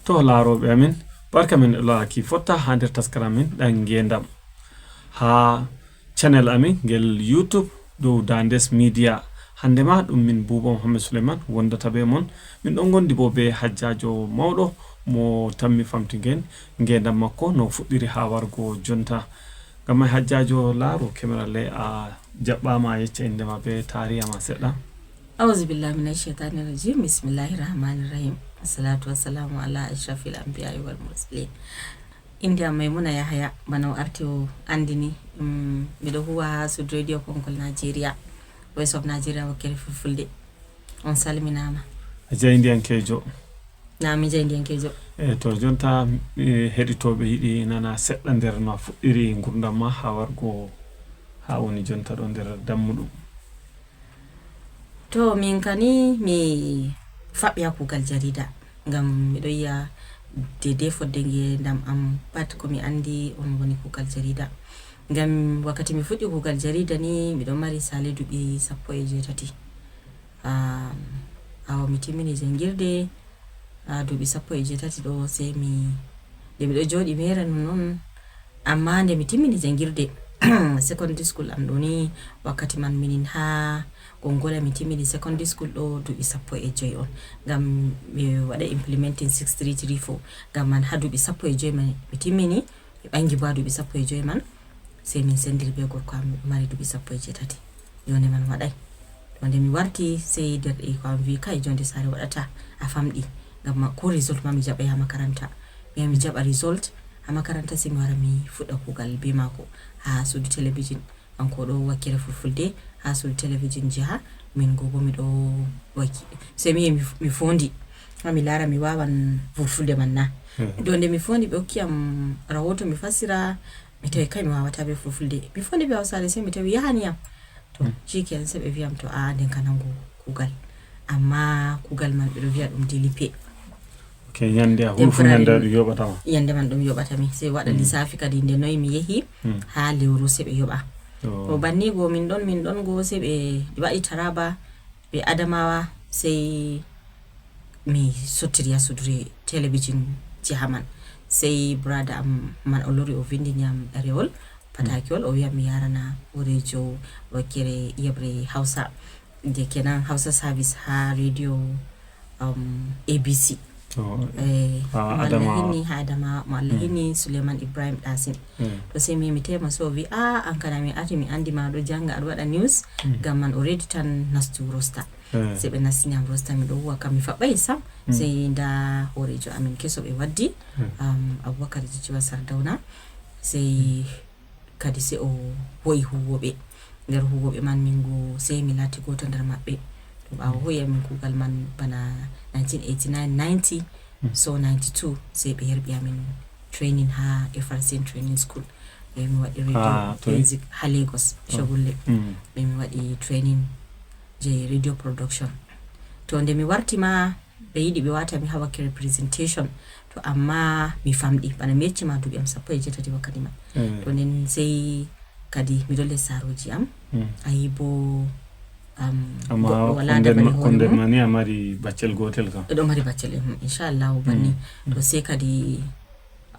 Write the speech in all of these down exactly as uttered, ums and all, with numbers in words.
To laarooɓe amin, barka men e laaki fotta haa nder taskaram men ɗan ngeendam. Haa channel amin ngel YouTube dow Dandes Media. Hannde ma ɗum min Buuba Mohammed Suleiman wondata bee mon. Min ɗon ngondi boo bee hajjaajo mawɗo mo tammi famtingen ngeendam makko no fuɗɗiri haa wargo jonta. Ngam may hajjaajo laaro kemera le a jaɓɓaama a yecca innde ma bee taariya ma seɗɗa. Auzu billahi minash shaitani rajim. Bismillahi rahmani rahim. Assalatu wassalamu ala ashrafil anbiya'i wal mursalin. Innde am Maimuna Yahaya, bana o arti o anndini. Mm, miɗo huwa haa Sud Radio Konkol Nigeria, Voice of Nigeria wakkere fulfulde. On salminaama. A jayndiyankeejo. Na mi jayndiyankeejo. E to jonta, e, heɗitooɓe yiɗi nana seɗɗa nder no a fuɗɗiri ngurdam ma haa wargo haa woni jonta ɗo nder dammuɗum. To min kani mi faɓɓi haa kuugal jarida, ngam miɗo yi'a dede fodde ngeendam am pat ko mi anndi on woni kuugal jarida. Ngam wakkati mi fuɗɗi kuugal jarida ni miɗo mari saali duuɓi sappo e jeetati. Ɓaawo mi timmini janngirde, haa duuɓi sappo e jeetati ɗo, sey mi, nde miɗo jooɗi meere non non, amma nde mi timmini janngirde secondary school am ɗo ni, wakkati man minin haa Gongola mi timmini secondary school ɗo duuɓi sappo e joy on, ngam mi waɗa implementing six three three four, ngam man haa duuɓi sappo e joy man mi timmini, mi ɓangi bo haa duuɓi sappo e joy man, sey min senndiri bee gorko am, miɗo mari duuɓi sappo e jeetati. Joonde man waɗaay. To nde mi warti, sey derɗiiko am wi, "Kay, joonde saare waɗata, a famɗi." Ngam ma, ko result ma mi jaɓay haa makaranta. Mi yaha mi jaɓa result haa makaranta, sey mi wara mi fuɗɗa kuugal bee maako haa suudu telebijin. Kanko ɗo wakkere fulfulde haa suudu telebijin jiha, min go bo miɗo wakki. Sey mi yahi mi, mi foondi, haa mi laara mi waawan fulfulde man na. To nde mi foondi ɓe hokki am rahoto mi fassira, mi tawi kay mi waawataa bee fulfulde. Mi foondi bee hawsaare sey mi tawi yahani yam. To, shikenan sey ɓe wi' am to aa nden ka nangu kuugal. Amma kuugal man ɓe ɗo wi'a ɗum dilipe. Ok, nyande a huwi fu nyande ɗum yoɓata ma. Nyande man ɗum yoɓata mi. Sey waɗa lissafi kadi nde noy mi yehi haa lewru sey ɓe yoɓa. To banni go min ɗon, min ɗon go sey ɓe waɗi Taraba, ɓe Adamawa, sey mi sottiri haa suudu telebijin jiha man. Sey brada am man o lori o vindini am ɗerewol, patakiwol, o wi' am mi yarana hooreejo wakkere yeɓre Hausa. Nde kenan Hausa service haa radio, um, A B C. Eh, mo Allah hinni haa Adamawa, mo Allah hinni Suleiman Ibrahim Ɗasin. To sey mi, mi tema so o wi', "Ah, an kana mi arti mi anndi ma aɗo jannga, aɗo waɗa news." Ngam man o reedi tan nastu rosta. Sey ɓe nastini am rosta, miɗo huwa kam mi faɓɓay sam. Sey nda hooreejo amin keso ɓe waddi, um, Abubakar Jijjiwa Sardauna. Sey kadi sey o hoyi huwooɓe. Nder huwooɓe man min go sey mi laati gooto nder maɓɓe. To ɓaawo hoyi amin kuugal man bana nineteen eighty-nine ninety, so ninety-two sey ɓe yerɓi amin training haa F R C N Training School. Ɓe mi waɗi radio basic haa Lagos, Shogulle. Ɓe mi waɗi training je radio production. To nde mi warti ma, ɓe yiɗi ɓe wata mi haa wakkere presentation. To amma mi famɗi, bana mi yecci ma duuɓi am sappo e jeetati wakkati man. To nden sey kadi miɗo les saarooji am. Ayi bo, um, amma goɗɗo wala dabare hoore mum. Nden ma ni a mari baccel gootel kam. Ɗo mari baccel, mm, inchallahu banni. To sey kadi,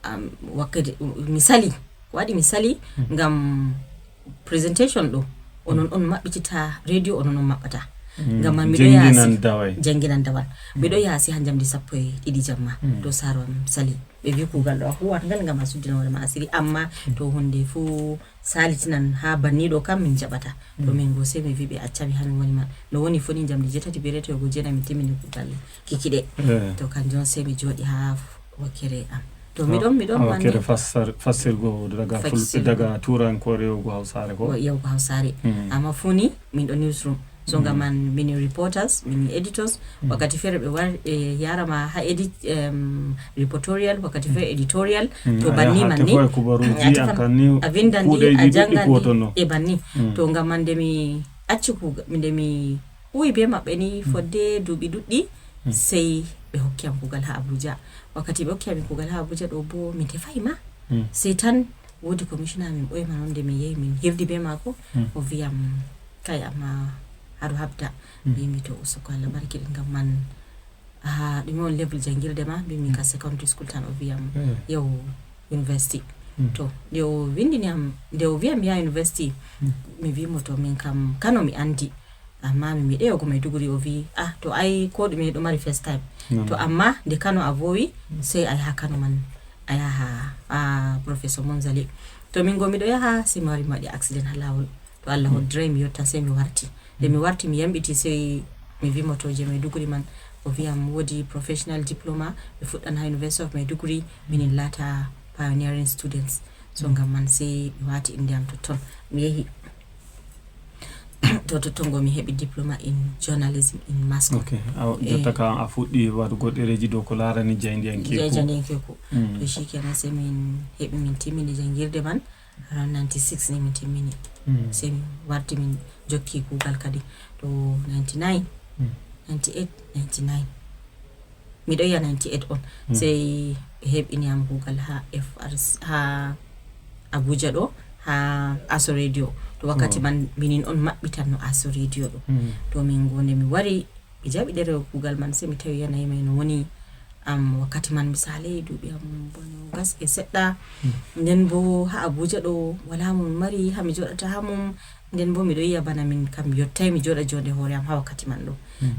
um, wakkati mi sali, ko waɗi mi sali ngam presentation ɗo, onon on maɓɓitita radio, onon on maɓɓata. Ngam man miɗo yaasi. Jannginan dawal. Miɗo yaasi haa njamdi sappo e ɗiɗi jamma to saaro am sali. Ɓe wi kuugal ɗo a huwat ngal ngam a suddina hoore ma asiri, amma to huunde fuu salitinan haa banniiɗo kam min jaɓata. To min go sey mi wi ɓe acca mi haa mi woni man. No woni fuu ni njamdi jeetati bee reeto go jeenay mi timmini kuugal kikiɗe. To kanjum on sey mi jooɗi haa wakkere am. To mi ɗon, mi ɗon wakkere fassirgo daga daga turankoore yahugo hawsaare ko? Yahugo hawsaare. Amma fuu ni min ɗo newsroom. So ngam man min reporters, min editors. Wakkati feere ɓe war ɓe yara ma haa edit, em, reportorial, wakkati feere editorial. To banni man ni a vindan ndi a janngan ndi e banni. To ngam man nde mi acci kuugal, nde mi huwi bee maɓɓe ni fodde duuɓi ɗuɗɗi, sey ɓe hokki am kuugal haa Abuja. Wakkati ɓe hokki am kuugal haa Abuja ɗo boo mi tefaay ma. Sey tan woodi commissioner amin ɓoyma non nde min yehi min hirdi bee maako, o wi' am kay amma aɗo habda. Mi wi' mo to usoko Allah barkiɗin ngam man Ha ɗum on level jangirde ma? Mbimi ka secondary school tan. O wiyam, yew university. To nde o windini am, nde o wiyam ya university, mi wimo to min kam Kano mi andi. Amma mi miɗa yogo Maiduguri. O wi, ah, to ai ko ɗume ɗo mari first time. To amma nde Kano a vowi, sai a yaha Kano man, a yaha a Professor Munzali. To min go miɗo yaha, sai mi wari mi waɗi accident ha lawol. To Allah hoddirai mi yotta, sai mi warti. Nde mi warti mi yamɓiti, sai mi wimo to je Maiduguri man. O wiyam wodi professional diploma ɓe fuɗɗan ha University of Maiduguri, minin lata pioneering students. So ngam man sai mi wati inde am totton. Mi yahi to totton go mi heɓi diploma in journalism in mass com. Ok. Aw, jotta ka a fuɗɗi waɗugo ɗereji dow ko larani jaydiyankeku. Jaydiyankeku. To shikenan sai min heɓi min timmini jangirde man. Around ninety-six ni min timmini. Sai min warti min jokki kugal kadi to ninety-nine, ninety-eight, ninety-nine. Miɗo yiya ninety-eight on. Sai ɓe heɓini am kugal ha F R C, ha Abuja ɗo, ha Aso Radio. To wakkati man minin on maɓɓitanno Aso Radio ɗo. To min go nde mi wari, mi jaɓi ɗerewo kugal man, sai mi tawi yanayi mai no woni am wakkati man, misali duuɓi am bone gas e seɗɗa. Nden bo ha Abuja ɗo wala mo mi mari ha mi joɗata ha mum. Nden bo miɗo yiya bana min kam mi yottai mi joɗa jonde hore am ha wakkati man ɗo.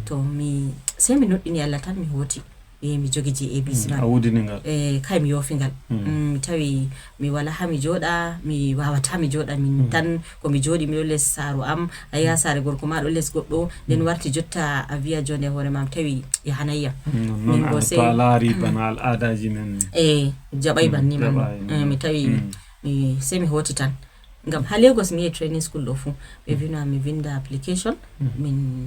To mi, sai mi nuɗɗini Allah tan, mi hoti. Mi jogi je A B C man. A wudini ngal? Eh, kai mi yofi ngal. Mi tawi mi wala ha mi joɗa, mi wawata mi joɗa min tan. Ko mi joɗi miɗo les saro am, a yiya sare gorko ma ɗo les goɗɗo, nden warti jotta a wiya jonde hore ma, mi tawi yahanai yam. Min go sai to a lari bana al'adaji men. Eh, jaɓai banni man. Eh, mi tawi mi, sai mi hoti tan. Ngam ha Lagos mi yehi training school ɗo fu. Ɓe wino am mi winda application. Min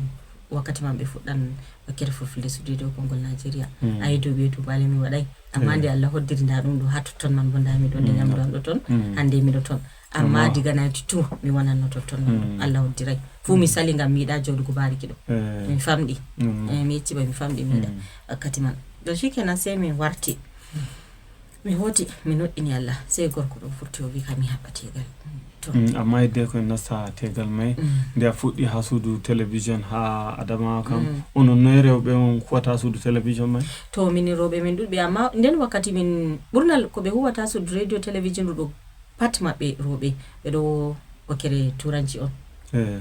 wakkati man ɓe fuɗɗan wakkere fulfulde suddi dow konngol Nigeria. Ayi duuɓi e duuɓale mi waɗai. Amma nde Allah hoddiri nda ɗum ɗo ha totton man bo nda mi ɗo nde nyamdu am ɗo ton. Hande mi ɗo ton. Amma diga ninety-two mi wonanno totton man. Allah hoddirai. Fu mi sali ngam mi yiɗa joɗugo bariki ɗo. Mi famɗi. Eh, mi yecci ba mi famɗi mi yiɗa. Wakkati man. To shikenan sai min warti. Mi hoti, mi nuɗɗini Allah, sai gorko ɗo furti o wi kam mi haɓɓa tegal. To. Amma hidde ko en nasta tegal mai, nde a fuɗɗi ha suudu télévision ha Adamawa kam, onon noye rewɓe on huwata suudu télévision mai? To min rewɓe min ɗuɗɓe, amma nden wakkati min ɓurnal ko ɓe huwata suudu radio télévision ɗo pat maɓɓe rewɓe, ɓe ɗo wakkere turanci on.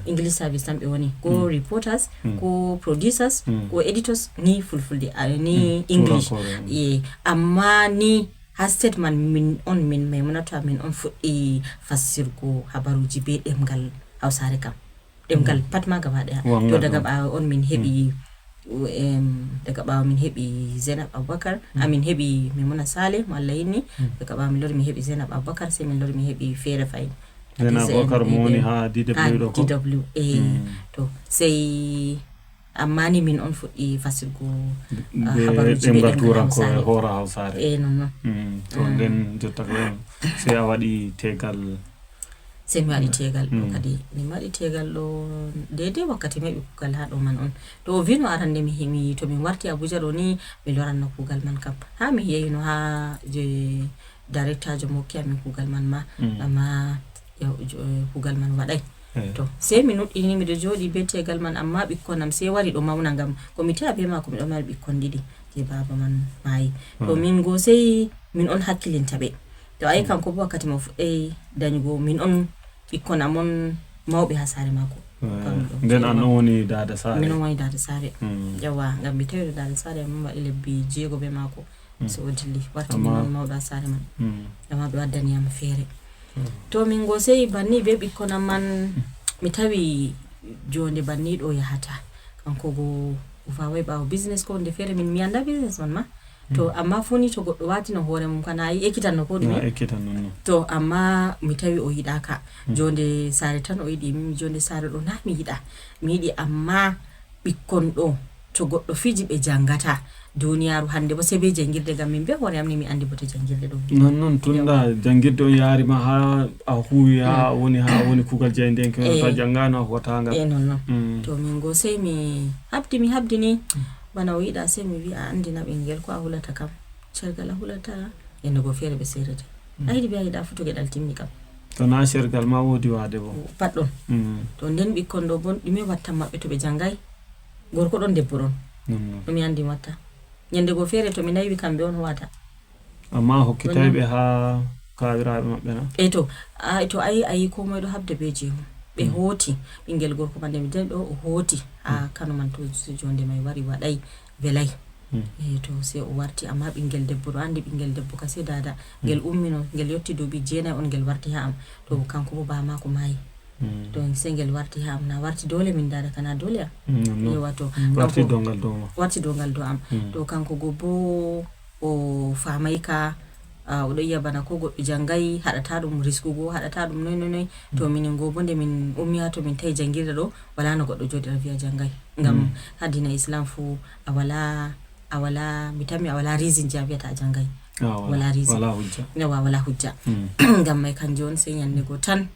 English service tan ɓe woni, ko reporters, ko producers, ko editors, ni fulfulde, ni English. Ye, amma ni ha state man min on, min Maimunata min on fuɗɗi fassirgo habaruji be ɗemgal Hausare kam. Ɗemgal pat ma gaba ɗaya. To daga ɓawo on min heɓi, daga ɓawo min heɓi Zainab Abubakar, a min heɓi Maimuna Saleh mo Allah yinni. Daga ɓawo min lori min heɓi Zainab Abubakar, sai min lori min heɓi fere fahin. Zainab Abubakar mo woni ha D W ɗo ko? D W, eh. To sai amma ni min on fuɗɗi fasirgo habaruji be ɗemgal turankoore, hora Hausare. Eh, non non. To nden jotta ko sai a waɗi tegal. Sai mi waɗi tegal ɗo kadi. Mi waɗi tegal ɗo daidai wakkati mi heɓi kugal ha ɗo man on. To o wino arande mi himi to min warti Abuja ɗo ni mi loranno kugal man kam. Ha mi yeyino ha je directeur jo mo hokki amin kugal man ma. Amma kugal man waɗai. To sai mi nuɗɗini miɗo joɗi be tegal man, amma ɓikkon am sai wari ɗo mauna ngam ko mi te'a be mako miɗo mari ɓikkon ɗiɗi je baba man mayi. To min go sai min on hakkilinta ɓe. To ayi kanko bo wakkati mo fuɗɗai dañugo min on ɓikkon am on mauɓe ha sare mako. Nden an on woni dada sare? Min on woni dada sare. Yawa, ngam mi tawi dada sare am waɗi lebbi jeego be mako. So o dilli warti min on mauɗo ha sare man. Amma ɓe waddani yam fere. To min go sai banni be ɓikkon am man mi tawi jonde banni ɗo yahata. Kanko go o vawai ɓawo business ko hunde fere min mi anda business man ma. To amma funi to goɗɗo watino hore mum kana ayi ekkitanno ko ɗume? Ekkitanno non. To amma mi tawi o yiɗaka. Jonde sare tan o yiɗi, min jonde sare ɗo na mi yiɗa. Mi yiɗi amma ɓikkon ɗo to goɗɗo fiji ɓe jangata. Duniyaru hande bo sai be jangirde ngam min be hore am ni mi andi bote jangirde ɗo. Non non tunda jangirde on yari ma ha a huwi ha a woni ha a woni kugal jaydenke on ta jangano a huwata ngal. Eh non non. To min go sai mi habdi mi habdi ni. Bana o yiɗa sai mi wi a andina ɓingel ko a hulata kam. Cergal a hulata e no go fere ɓe serete. A yiɗi be a yiɗa fu to geɗal timmi kam. To na cergal ma wodi wade bo. Pat ɗon. To nden ɓikkon ɗo bon ɗume wattan maɓɓe to ɓe jangai? Gorko ɗon debbo ɗon. Ɗum yandi mi watta. Ñande goo feere to mi naywi kamɓe on huwata. Amma a hokkitay ɓe haa kaawiraaɓe maɓɓe na? E to, a, to ayi, ayi ko moy ɗo habda be jeemum. Ɓe hooti ɓinngel gorko man nde mi den ɗo, o hooti haa Kano man to, so jonde may wari waɗay, welay. E to, sey o warti, amma ɓinngel debbo ɗo anndi ɓinngel debbo ka sey daada. Ngel ummino, ngel yotti duuɓi jeenay on, ngel warti haa am. To kanko bo baa maako maayi. To sey ngel warti haa am, na warti doole min daada ka, na doole am. Yewa to, warti dongal dow ma. Warti dongal dow am. To kanko go bo o faamay ka, a, o ɗo yi'a bana ko goɗɗo janngay, haɗata ɗum riskugo, haɗata ɗum noy, noy, noy. To minin go bo nde min ummi haa to min tawi janngirde ɗo, wala no goɗɗo jooɗira wi'a janngay. Ngam haa diina Islam fu a wala, a wala, mi tammi a wala reason je a wi'ata a janngay. Ah, wala. Wala reason. Wala hujja. Yawa, wala hujja. Ngam may kanjum on sey ñande go tan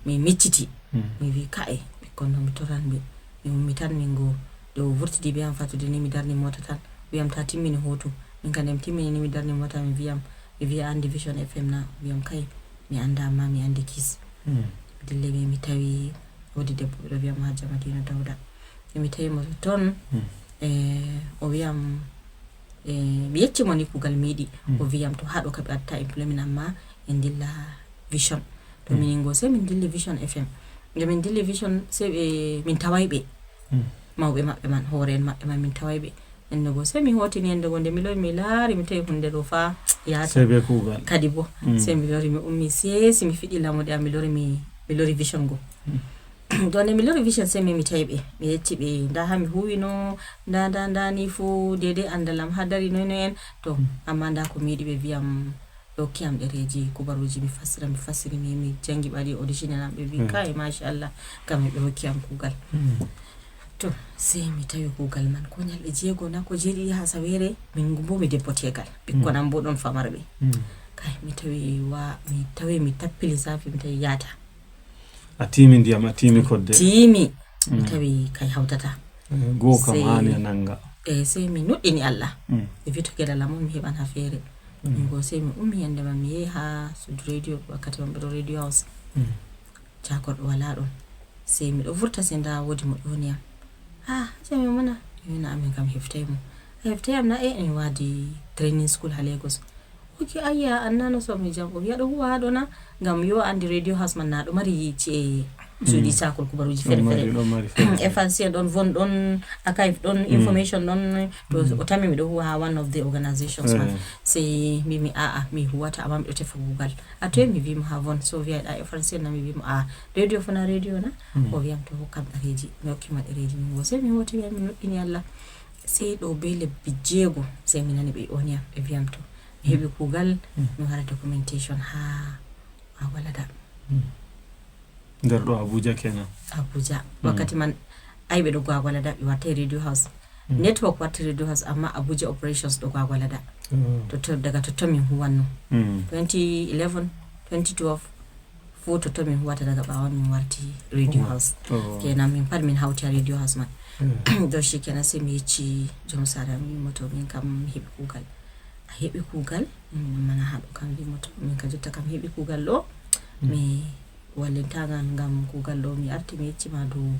mi micciti. Mi wi ka'e, ɓikkon no mi toran ɓe. Mi ummi tan min go, ɗo o vurtidi be am fattude ni mi darni mota tan. Wiyam ta timmini hutu. Min kadi mi timmini ni mi darni mota mi wiyam, mi wiya andi Vision F M na? Wiyam kay, mi anda amma mi andi Kiss. Mi dilli ɓe mi tawi woodi debbo ɓe ɗo wiya mo Hajja Madina Dawda. Mi tawi mo ton, e, o wiyam, e, mi yecci mo ni kuugal mi yiɗi. O wiyam to haa ɗo ka ɓe watta employment amma en dilla Vision. To minin go sey min dilli Vision F M. Nde min dilli Vision sey ɓe, min taway ɓe. Mawɓe maɓɓe man, hoore en maɓɓe man, min taway ɓe. Nden go sey mi hootini nden go nde mi lori mi laari mi tawi hunde ɗo fa yaata. Sey be kuugal. Kadi bo. Sey mi lori mi ummi seesi mi fiɗi lamuɗe am mi lori mi, mi lori Vision go. To nde mi lori Vision sey mi, mi tawi ɓe. Mi yecci ɓe nda haa mi huwino, nda, nda, nda ni fu deydey andal am haa dari noy noy en. To, amma nda ko mi yiɗi ɓe wiyam ɓe hokki am ɗereeji kubaruuji mi fassira, mi fassiri mi, mi janngi ɓaɗi original am ɓe wi kay machallah, kam ɓe hokki am kuugal. To, sey mi tawi kuugal man ko ñalɗe jeego na ko jeeɗiɗi haa saweere, min bo mi debbo teegal, ɓikkon am bo ɗon famarɓe. Kay mi tawi wa, mi tawi mi tappi lissafi mi tawi yaata. A tiimi ndiyam, a tiimi kodde. Tiimi, mi tawi kay hawtata. Eh, goo kam haani a nannga. Eh, sey mi nuɗɗini Allah. Mi wi to geɗal am on mi heɓan haa feere. Min goo sey mi ummi yannde man mi yehi haa suudu radio, wakkati man ɓe ɗo Radio House. Caakorɗo walaa ɗon. Sey mi ɗo vurta sey nda woodi mo ƴooni yam. Ah, sey mi mana. Mi wi na amin kam heftay mo. A heftay yam na? Eh, mi waadi training school haa Lagos. Oke, ayya, an na no somi jam. O wi a ɗo huwa haa ɗo na? Ngam yo a anndi Radio House man na ɗo mari ci'e suuɗi caakol kubaruuji feere feere. F R C ɗon, Von ɗon, Archive ɗon, Information ɗon. To o tammi mi ɗo huwa haa one of the organizations man. Sey mbimi a'a, mi huwata amma mi ɗo tefa kuugal. A toye? Mi wi mo haa Von. So o wiyay ɗa F R C na? Mi wi mo a'a. Radio fu na radio na? O wiyam to hokkam ɗereeji. Mi hokki mo ɗereeji. Min bo sey mi hooti mi nuɗɗini Allah. Sey ɗo be lebbi jeego sey mi nani ɓe ƴooni yam ɓe wiyam to mi heɓi kuugal, mi waɗa documentation haa Agwalada. Nder ɗo Abuja kenan? Abuja. Wakkati man ay ɓe ɗo go Agwalada ɓe wattay Radio House. Network watti Radio House amma Abuja operations ɗo go Agwalada. Totton, daga totton min huwanno. Twenty eleven, twenty twelve, fuu totton min huwata, daga ɓaawo min warti Radio House. Kenan min pat min hawti haa Radio House man. Do shi kenan sey mi yecci jom saare am, mi wi mo to min kam mi heɓi kuugal. A heɓi kuugal? Min mana haa ɗo kam, wi mo to min ka jotta kam mi heɓi kuugal ɗo. Mi wallinta ngal ngam kuugal ɗo mi arti mi yecci ma dow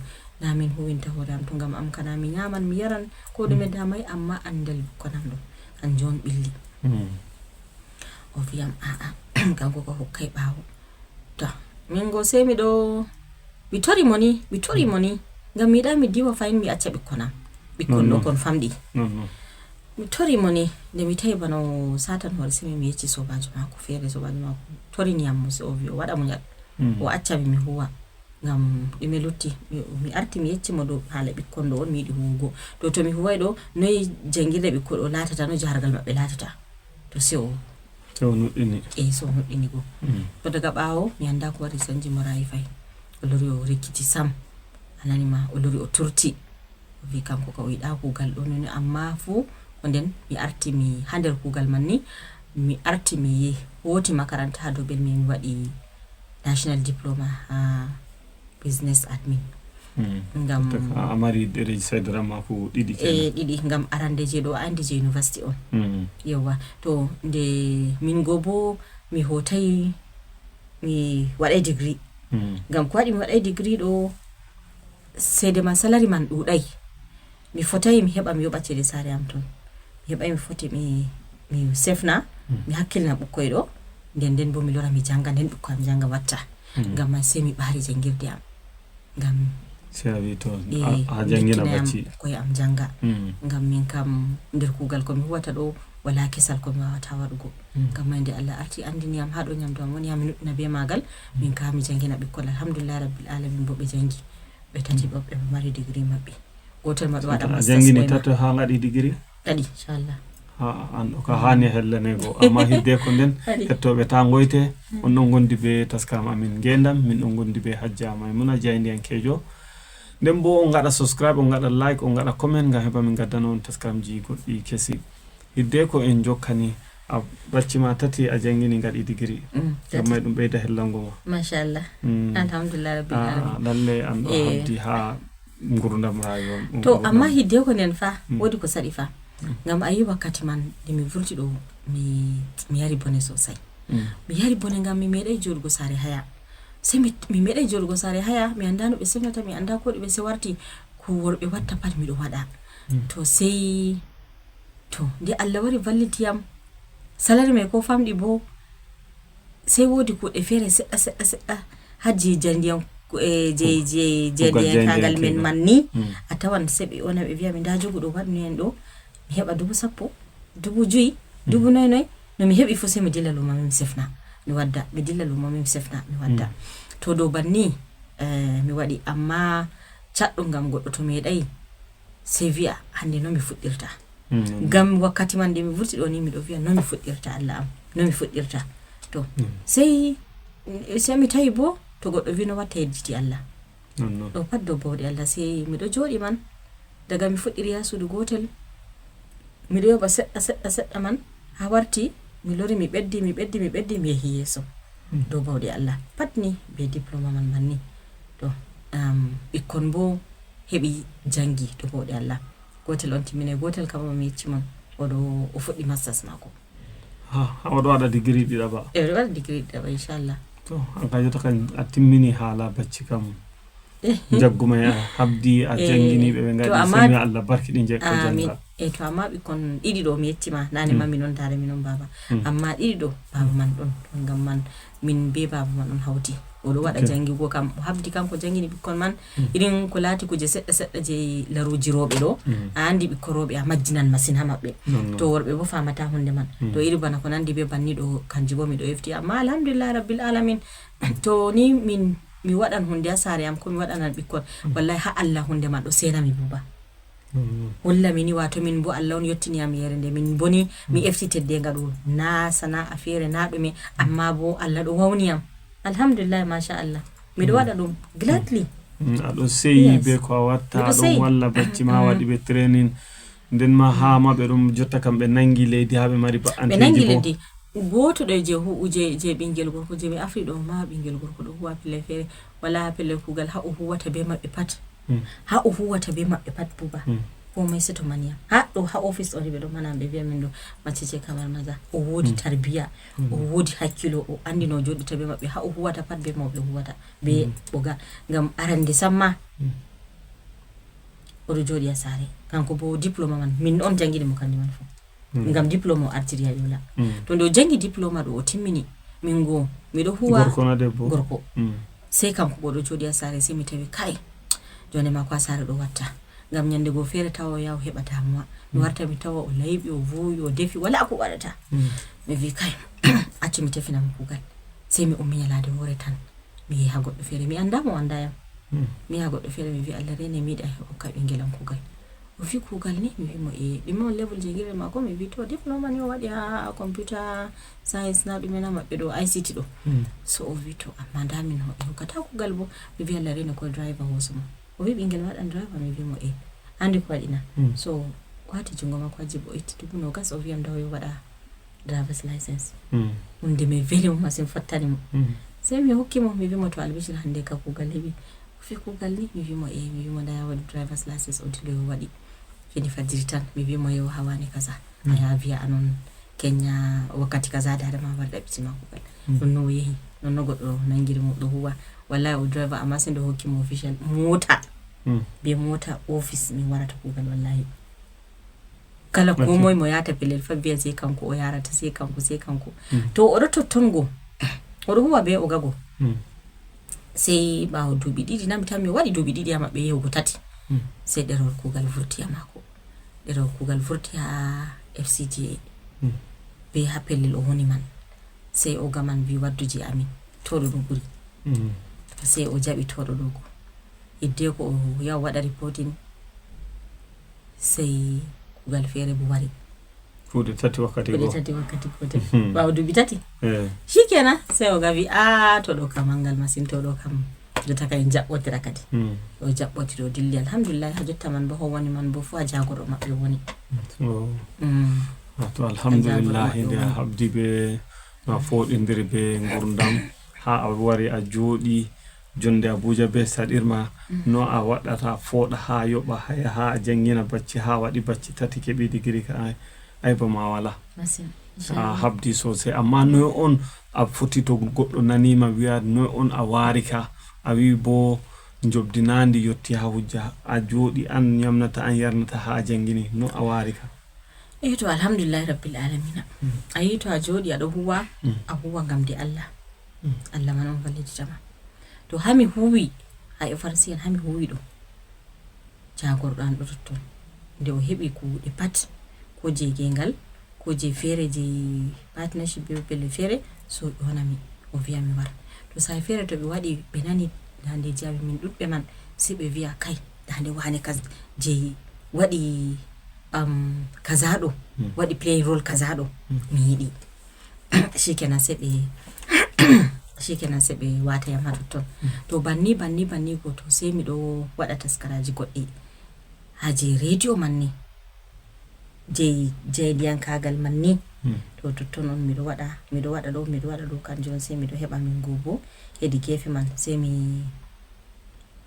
na min huwinta hoore am to ngam am kana mi ñaaman mi yaran ko ɗume damay amma anndal ɓikkon am ɗo kanjum on ɓilli. O wiyam a'a, kanko ko hokkay ɓaawo. To, min go sey mi ɗo, mi tori mo ni, mi tori mo ni, ngam mi yiɗa mi diwa fahin mi acca ɓikkon am. Ɓikkon ɗo kon famɗi. Mi tori mo ni, nde mi tawi bana o satan hoore sey mi yecci soobaajo maako feere, soobaajo maako torini yam mo sey o wi o waɗa muñal. O acca mi mi huwa. Ngam ɗume lutti, mi, mi arti mi yecci mo dow haala ɓikkon ɗo on mi yiɗi huwugo. To, to mi huway ɗo, noy janngirde ɓikkon ɗo laatata, no jahargal maɓɓe laatata? To sewo. Sewo nuɗɗini. Eyi, sewo nuɗɗini go. To daga ɓaawo, mi annda ko waɗi sanji mo rayi fay. O lori o rikkiti sam. A nani ma, o lori o turti. O wi kanko ka o yiɗa kuugal ɗo noni, amma fuu ko nden mi arti mi haa nder kuugal man ni, mi arti mi hooti makaranta haa dow bel mi waɗi national diploma haa business admin. Ngam a mari ɗereeji saydaram maako ɗiɗi kenan? E ɗiɗi, ngam arande je ɗo andi je university on. Yewwa, to nde min go bo mi hootay mi waɗay degree. Ngam ko waɗi mi waɗay degree ɗo, ceede man, salary man ɗuuɗay. Mi fotay mi heɓa mi yoɓa ceede saare am ton. heɓay mi foti mi mi sefna mi hakkilina ɓukkoy ɗo. Nden nden bo mi lora mi janga nden ɓukkoy am janga watta. Ngam man sey mi ɓaari jangirde am. Ngam si a wi to a jangina bacci ɓukkoy am janga. Ngam min kam nder kugal ko mi huwata ɗo wala kesal ko mi wawata waɗugo. Ngam man nde Allah arti andini am ha ɗo nyamdu am woni ha mi nuɗɗina be magal. Min kam mi jangina ɓikkol alhamdulillah rabbil alamin bo ɓe jangi. Ɓe tati ɓe mari digiri maɓɓe. Gotel ma ɗo waɗa masters jangini tato ha gaɗi digiri. Kadi inchallah. Ha an ɗo ka hani hellane go amma hidde ko nden hettoɓe ta goyte. On ɗon gondi be taskam amin ngendam min ɗon gondi be hajja maymuna jayndiyankejo. Nden bo on gaɗa subscribe on gaɗa like on gaɗa comment ngam heɓa min gaddana on taskamji goɗɗi kesi. Hidde ko en jokkani a bacci ma tati a jangini gaɗi digiri. Ngam may ɗum ɓeyda hellango ma. Machallah. Alhamdulillah rabbil alamin. Lalle an ɗo habdi ha ngurdam rayuwa. To amma hidde ko nden fa wodi ko saɗi fa. Ngam a yi wakkati man nde mi vurti ɗo mi yari bone sosai. Mi yari bone ngam mi meɗai joɗugo sare haya. Sey mi meɗai joɗugo sare haya mi anda no ɓe sefnata mi anda ko ɗume sey warti ko worɓe watta pat miɗo waɗa. To sey to nde Allah wari valliti yam. Salari mai ko famɗi bo sey wodi kuɗe fere seɗɗa seɗɗa seɗɗa. Hajji jandiyan e je je jandiyan kagal men manni. A tawan sey ɓe ona ɓe wiya mi nda joguɗo waɗnu en ɗo mi heɓa dubu sappo dubu joyi dubu noy noy. No mi heɓi fo sey mi dilla lumo mi sefna mi wadda mi dilla lumo mi sefna mi wadda. To dow banni mi waɗi amma caɗɗum ngam goɗɗo to meɗai sey wi'a hande no mi fuɗɗirta. Ngam wakkati man nde mi vurti ɗo ni miɗo wi'a no mi fuɗɗirta Allah am no mi fuɗɗirta. To sey sey mi tawi bo to goɗɗo wi no watta yedditi Allah. Ɗo pat dow bawɗe Allah sey miɗo joɗi man daga mi fuɗɗiri ha suudu gotel. Miɗo yoɓa seɗɗa seɗɗa seɗɗa man ha warti mi lori mi ɓeddi mi ɓeddi mi ɓeddi mi yehi yeeso. Dow bawɗe Allah pat ni be diploma man banni. To ɓikkon bo heɓi jangi dow bawɗe Allah. Gotel on timmini gotel kam o mi yecci mon oɗo o fuɗɗi masters mako. Ha oɗo waɗa digiri ɗiɗaɓa. E oɗo waɗa digiri ɗiɗaɓa inchallah. To an ka jota kan a timmini hala bacci kam. Jagguma ya habdi a jangini ɓe ɓe ngadi sami Allah barki ɗi jekko janga. E to amma ɓikkon ɗiɗi ɗo mi yettima nane ma minon dare minon baba. Amma ɗiɗi ɗo baba man ɗon ɗon ngam man min be baba man on hawti. Oɗo waɗa jangigo kam o habdi kanko jangini ɓikkon man. Irin ko laati kuje seɗɗa seɗɗa je laruji roɓe ɗo a andi ɓikkon roɓe a majjinan masin ha maɓɓe. To worɓe bo famata hunde man to iri bana ko nandi be banni ɗo kanji bo miɗo efti amma alhamdulillah rabbil alamin. To ni min mi waɗan hunde ha sare am ko mi waɗanan ɓikkon wallahi ha Allah hunde man ɗo senami buba. Hollami ni wato min bo Allah on yottiniyam yere nde min boni mi efti teddenga ɗo na sana'a fere na ɗume amma bo Allah ɗo wawniyam. Alhamdulillah masha Allah miɗo waɗa ɗum gladly. Aɗo seyi be ko a watta aɗon walla bacci ma waɗi ɓe training nden ma ha ma ɓe ɗum jotta kam ɓe nangi leydi ha ɓe mari ba'anteji ɓe nangi leydi. Gooto ɗo je hu je je ɓingel gorko je mi afri ɗo ma ɓingel gorko ɗo huwa pellel feere wala ha pellel kuugal ha o huwata be maɓɓe pat. Ha o huwata be maɓɓe pat buba. Komai seto maniyam ha ɗo ha office ɗo ni ɓe ɗo manam ɓe viya min ɗo macce je kamar maza o wodi tarbiya o wodi hakkilo o andi no joɗita be maɓɓe ha o huwata pat be mawɓe huwata be ɓoga ngam arande samma. Oɗo joɗi ha sare kanko bo diploma man min on jangini mo kandi man fo. Ngam diploma o artiri ha yola to nde o jangi diploma ɗo o timmini min go miɗo huwa gorko na debbo gorko. Sey kanko bo ɗo joɗi ha sare sey mi tawi kai jonde mako ha sare ɗo watta ngam nyande go fere tawa o yaha o heɓa damuwa. Mi warta mi tawa o layɓi o vuwi o defi wala ko waɗata. Mi vi kai accu mi tefina mo kugal. Sey mi ummi nyalade hore tan mi yehi ha goɗɗo fere mi anda mo anda yam. Mi yehi ha goɗɗo fere mi vi Allah rene mi yiɗa hokka ɓingelam kugal. O fi kugal ni mi wi mo e ɗume on level jangirde mako mi wi to diploma ni o waɗi ha computer science na ɗume na maɓɓe ɗo I C T ɗo. So o wi to amma nda min hoɓe hokkata kugal bo mi wi Allah rene ko driver hoso mo. O wi ɓingel waɗan driver mi wi mo e andi ko waɗi na. So wati jungo mako ha jibo itti dubu nogas o wi am nda o yo waɗa driver's license. Hunde mi veli mo masin fottani mo. Sey mi hokki mo mi wi mo to albishir hande ka kugal heɓi. O fi kugal ni mi wi mo e mi wi mo nda ya waɗi driver's license o dilo yo waɗi. Fini fajiri tan mi wi mo yo hawani kaza a ya viya anon kenya wakkati kaza dare ma war ɗaɓɓiti ma kugal. Ɗum no o yehi non no goɗɗo nangiri mo ɗo huwa. Wallahi o driver amma sey nde hokki mo official mota be mota office min warata kugal wallahi. Kala ko moy mo yaata pelel fa biya sey kanko o yarata, sey kanko, sey kanko. To oɗo totton go, oɗo huwa be oga go. Sey ɓaawo duuɓi ɗiɗi, nami tan mi waɗi duuɓi ɗiɗi ha maɓɓe yahugo tati. Sey ɗerewol kuugal vurti ha maako. Ɗerewol kuugal vurti ha F C G A. Be ha pellel o woni man. Sey oga man wi waddu je amin. To ɗo ɗum ɓuri. Sey o jaɓi to ɗo ɗo go. Hiddeko o yaha waɗa reporting, sey kuugal feere bo wari. Kuuɗe tati wakkati go. Kuuɗe tati wakkati gotel. Ɓaawo duuɓi tati. Shikenan, sey oga wi, "Ah, to ɗo kam manngal masin, to ɗo kam jotta ka en jaɓɓotira kadi." O jaɓɓotiri, o dilli. Alhamdulillah, ha jotta man bo, ho woni man bo fu ha jagorɗo maɓɓe woni. Wato, alhamdulillah, nde a habdi be, no a fooɗindiri be ngurdam, ha a wari a jooɗi, jonde Abuja be saɗirma, no a waɗata fooɗa ha yoɓa haya, ha a jangina bacci, ha waɗi bacci tati, keɓi digiri ka, ay, ayba ma wala. Masin. A habdi sosai, amma noy on a foti to goɗɗo nanima wiya noy on a wari ka, a wi bo jobdinandi yotti ha hujja, a jooɗi an nyamnata, an yarnata ha a jangini, no a wari ka? Eyi to, alhamdulillahi rabbil alamina. A yi to a jooɗi aɗo huwa, a huwa ngam de Allah. Allah man on vallititama. To hami huwi, ha F R C N hami huwi ɗo. Jagorɗo an ɗo totton. Nde o heɓi kuuɗe pat, ko je gengal, ko je feere je partnership be pelle feere, so o yonami, o wiya mi war. To saa'i feere to ɓe waɗi, ɓe nani nda nde jawi min ɗuɗɓe man, si ɓe wiya kai, nda nde wane kaz-, je waɗi, um, kaza ɗo, waɗi play role kaza ɗo, mi yiɗi. Shikenan se ɓe, shikenan se ɓe wata yam ha totton. To banni, banni, banni go to se miɗo waɗa taskaraji goɗɗi. Ha je radio man ni. Je, je ndiyankagal man ni. To totton on miɗo waɗa, miɗo waɗa ɗo, miɗo waɗa ɗo kanjum on se miɗo heɓa min go bo. Hedi gefe man se mi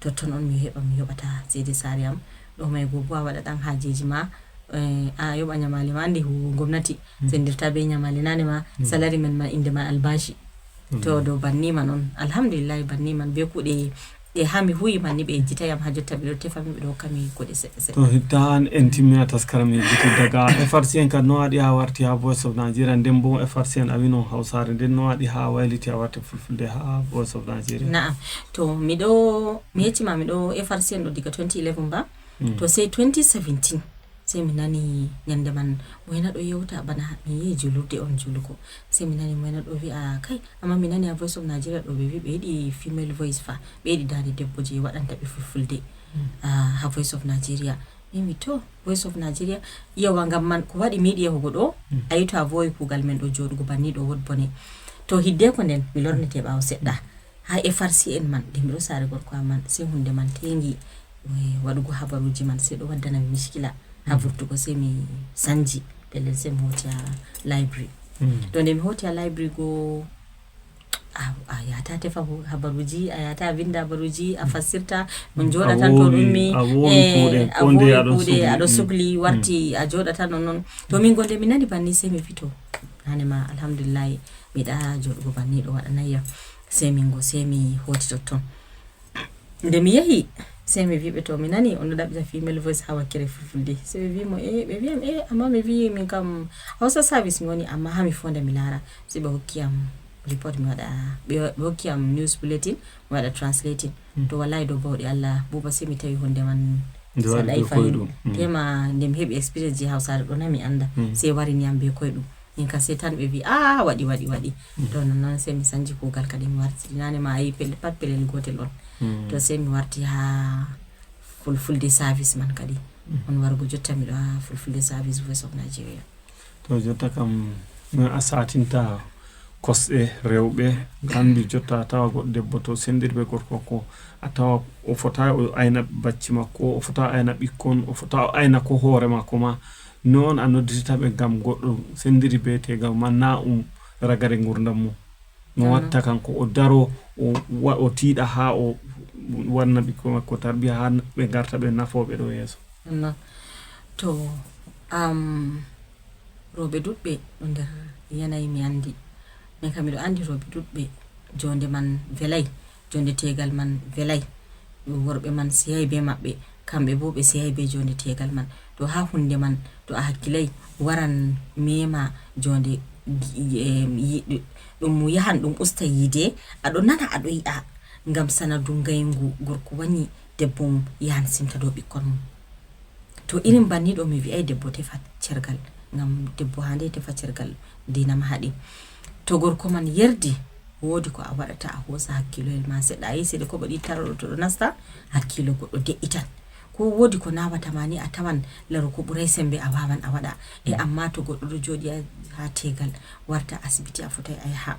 totton on mi heɓa, mi yoɓata ceede saare am. Ɗo may go bo a waɗa ɗan hajeji ma, eh, a yoɓa nyamale ma, ande huwugo gomnati sendirta be nyamale nane ma, salari man ma inde ma albashi. To dow banni man on, alhamdulillahi, banni man be kuuɗe ɗe ha mi huwi man ni ɓe yejjitay am ha jotta, ɓe ɗo tefa mi, ɓe ɗo hokka mi kuuɗe seɗɗa seɗɗa. To hitta an en timmina taskara mi yejjiti daga F R C N kan no waɗi ha warti ha Voice of Nigeria, nden bo F R C N a wino Hawsare, nden no waɗi ha wayliti a warti Fulfulde ha Voice of Nigeria? Na'am. To miɗo, mi yecci ma miɗo F R C N ɗo diga twenty eleven ba. To sey twenty seventeen, sey mi nani nyande man moyna ɗo yewta bana mi yehi julurde on julugo. Sey mi nani moyna ɗo wi'a kai, amma mi nani ha Voice of Nigeria ɗo ɓe wi ɓe yiɗi female voice fa, ɓe yiɗi dande debbo je waɗanta ɓe Fulfulde. Ah, ha Voice of Nigeria. Mi wi to, Voice of Nigeria. Yawa ngam man ko waɗi mi yiɗi yahugo ɗo, a yi to a vowi kugal men ɗo joɗugo banni ɗo wod bone. To hiddeko nden mi lornete ɓawo seɗɗa. Ha F R C N man, nde miɗo saare gorko am man, sey hunde man tengi, eh, waɗugo habaruji man, sey ɗo waddana mi miskila. Ha vurtugo sey mi sanji pellel, sey mi hoti ha library. To nde mi hoti ha library go, a, a yata tefa hu-, habaruji, a yata a vinda habaruji, a fassirta, on joɗa tan to ɗummi, a wowi eh, kuuɗe, a ko nde wowi aɗo kuuɗe, sukli. Aɗo sukli, warti, a joɗa tan non non. To min go nde mi nani banni sey mi fito. Nane ma, alhamdulillahi, mi yiɗa joɗugo banni ɗo waɗanayya. Sey min go, sey mi hoti totton. Nde mi yehi, sey mi wi ɓe to mi nani on ɗo ɗaɓɓita female voice ha wakkere Fulfulde. Sey ɓe wi mo, eh, ɓe wi am, eh, amma mi wi min kam Hausa service mi woni, amma ha mi fonda mi laara. Sey ɓe hokki am report mi waɗa, ɓe, ɓe hokki am news bulletin, mi waɗa translating. To wallahi dow bawɗe Allah, Buuba, sey mi tawi hunde man saɗay fahin. Tema nde mi heɓi experience je Hausare ɗo na mi anda. Sey warini am be koyɗum. Min ka sey tan ɓe wi, "Ah, waɗi, waɗi, waɗi." To nonnon sey mi sanji kugal kadi mi warti. Nane ma a yi pelle pat pellel gotel on. To sey mi warti ha Fulfulde service man kadi. On wargo jotta miɗo ha Fulfulde service Voice of Nigeria. To jotta kam, no a satinta kosɗe rewɓe, hande jotta a tawa goɗɗo debbo to sendirɓe gorko ko, a tawa o fota o ayna bacci makko, o fota o ayna ɓikkon, o fota o ayna ko hoore makko ma. Noon a noddirta ɓe ngam goɗɗo sendiri be teegal ma, na um ragare ngurdam mum. No watta kanko o daro, o wa-, o tiiɗa haa o wanna ɓikkon makko tarbiya haa ɓe ngarta ɓe nafooɓe ɗo yeeso. Nonnon. To, am, rewɓe ɗuuɗɓe ɗo nder yanayi mi anndi. Min kam miɗo anndi rewɓe ɗuuɗɓe joonde man welay, joonde teegal man welay. Worɓe man seyay bee maɓɓe, kamɓe boo ɓe seyay bee joonde teegal man. To ha hunde man to a hakkilay waran mema jonde yiɗɗo ɗum yahan ɗum usta yiide aɗo nana aɗo yi'a ngam sanadu ngayngu gorko wani debbo mum yahan simta dow ɓikkon mum. To irin banniɗo mi wi'ay debbo tefa cergal ngam debbo hande tefa cergal dinama haɗi. To gorko man yerdi wodi ko a waɗata a hosa hakkiloyel ma seɗɗa a yesede koɓo ɗi taroɗo to ɗo nasta hakkilo goɗɗo de'itan. Ko wodi ko nawata ma ni a tawan laro ko ɓuray sembe a wawan a waɗa e amma to goɗɗo ɗo joɗi ha tegal warta asibiti a fotay a yaha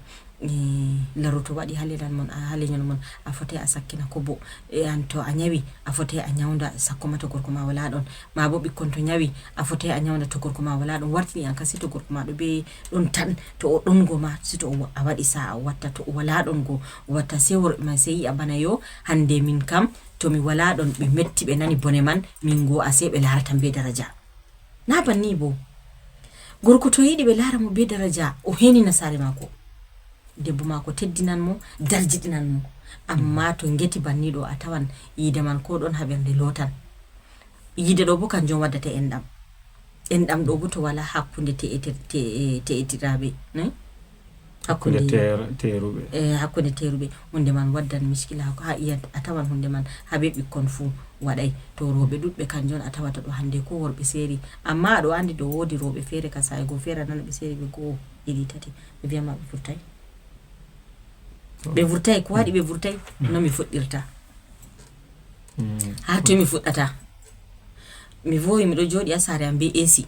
laro to waɗi ha leñol mon a ha leñol mon a fotay a sakkina kobo e an to a ñawi a fotay a ñawda sakko ma to gorko ma wala ɗon ma bo ɓikkon to ñawi a fotay a ñawda to gorko ma wala ɗon wartini an kasi to gorko ma ɗo be ɗon tan to o ɗon go ma si to a waɗi sa'a o watta to o wala ɗon go o watta sei worɓe man sei yi'a bana yo hande min kam to mi wala ɗon ɓe metti ɓe nani bone man min go a sei ɓe laratan be daraja. Na banni bo gorko to yiɗi ɓe lara mo be daraja o henina sare mako debbo mako teddinan mo darjiɗinan mo amma to ngeti banniɗo a tawan yiide man ko ɗon ha ɓernde lotan. Yiide ɗo bo kanjum waddata enɗam. Enɗam ɗo bo to wala hakkunde te'etiraɓe hakkunde teruɓe e hakkunde teruɓe hunde man waddan miskila ha iya a tawan hunde man ha be ɓikkon fu waɗay to rewɓe ɗuɗɓe kanjum on a tawata ɗo hande ko worɓe seri amma aɗo andi ɗo wodi rewɓe fere ka sa'i go fere nana ɓe seri ɓe go'o ɗiɗi tati ɓe wiyama ɓe vurtay ɓe vurtay ko waɗi ɓe vurtay no mi fuɗɗirta ha to mi fuɗɗata mi vowi miɗo joɗi ha sare am be esi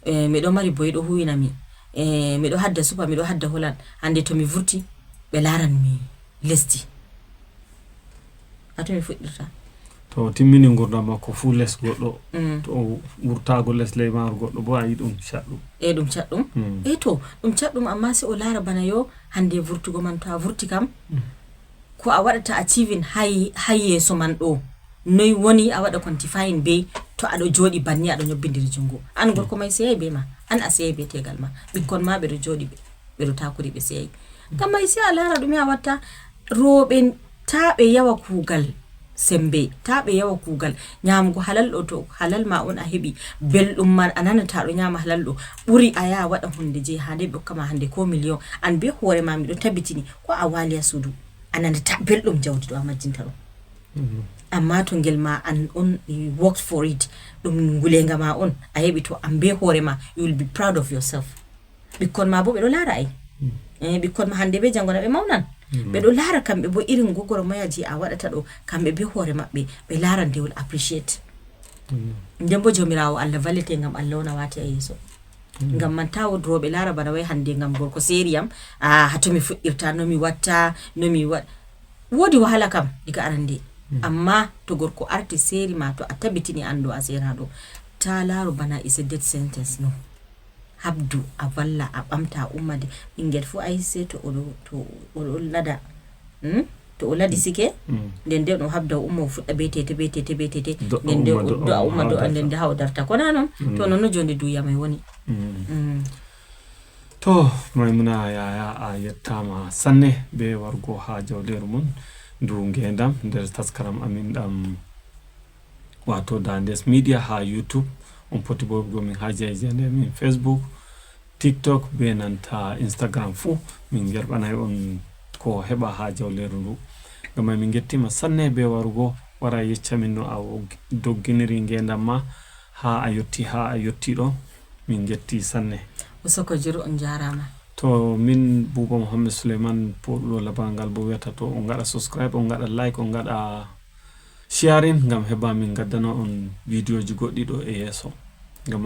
e, miɗo mari boy ɗo huwinami e, miɗo hadda supa miɗo hadda holan hande to mi vurti ɓe laran mi lesdi ha to mi fuɗɗirta to timmini gurdam makko fuu les goɗɗo mm. To wurtago les leymaru goɗɗo bo a yi ɗum caɗɗum e ɗum caɗɗum mm. E to ɗum caɗɗum amma si o lara bana yo hande vurtugo man to a vurti kam mm. Ko a waɗata a civin hay yeeso man ɗo noy woni a waɗa kontifayin bey to aɗo jooɗi banni aɗo ñobbindiri junngo an gorko may seyay be ma an a seyay be tegal ma ɓikkon ma ɓeɗo jooɗi ɓeɗo takuri ɓe seyay ngam may si a laara ɗume a watta rooɓe ta ɓe yawa kuugal sembe ta ɓe yawa kuugal ñaamugo halal ɗo to halal ma on a heɓi belɗum ma a nanata aɗo ñaama halal ɗo ɓuri a yaha waɗa hunde je hande ɓe hokkama hande ko million an be hoore ma miɗo tabitini ko a waali ha suudu a nanata belɗum jawdi ɗo a majjinta ɗum amma to ngel ma an on worked for it ɗum ngulenga ma on a heɓi to an be hoore ma you will be proud of yourself ɓikkon ma bo ɓeɗo laara ay eh, ɓikkon ma hande be jango na ɓe mawnan ɓeɗo laara kamɓe bo irin gogoro moya je a waɗata ɗo kamɓe be hoore maɓɓe ɓe laran they will appreciate nden bo jomirawo allah vallete ngam allah wona wati a yeeso ngam man ta wodi rooɓe laara bana way hande ngam gorko seriyam a hatomi fuɗɗirta nomi watta nomi wa wodi wahala kam diga arande amma to gorko arti seri ma to a tabitini an ɗo a seraɗo ta laaru bana is a death sentence no habdu a valla a ɓamta a ummade ɓingel fuu a yisse to oɗo to oɗo lada hmm? To o ladi sike nden nden o habda o umma o fuɗɗa be tete be tete be tete nden nden o do'a umma do'a nden nde ha o darta ko na non to non no jonde duya mai woni mm. To maymuna yaya a yettama sanne be wargo ha jawleru mon ndu ngendam nder taskaram amin ɗam wato dandes media ha youtube on poti bo wi'ugo min ha jayjande min facebook tiktok be nanta instagram fuu min gerɓanay on ko heɓa ha jawleru ndu ngam min gettima sanne be warugo wara yecca min no a dogginiri ngendam ma ha a yotti ha a yotti ɗo min getti sanne usoko juru on jarama to min buba mohammed souleyman poɗuɗo labal ngal bo wiyata to on gaɗa subscribe on gaɗa like on gaɗa sharing ngam heɓa min gaddana on vidéo ji goɗɗi ɗo e yeeso ngam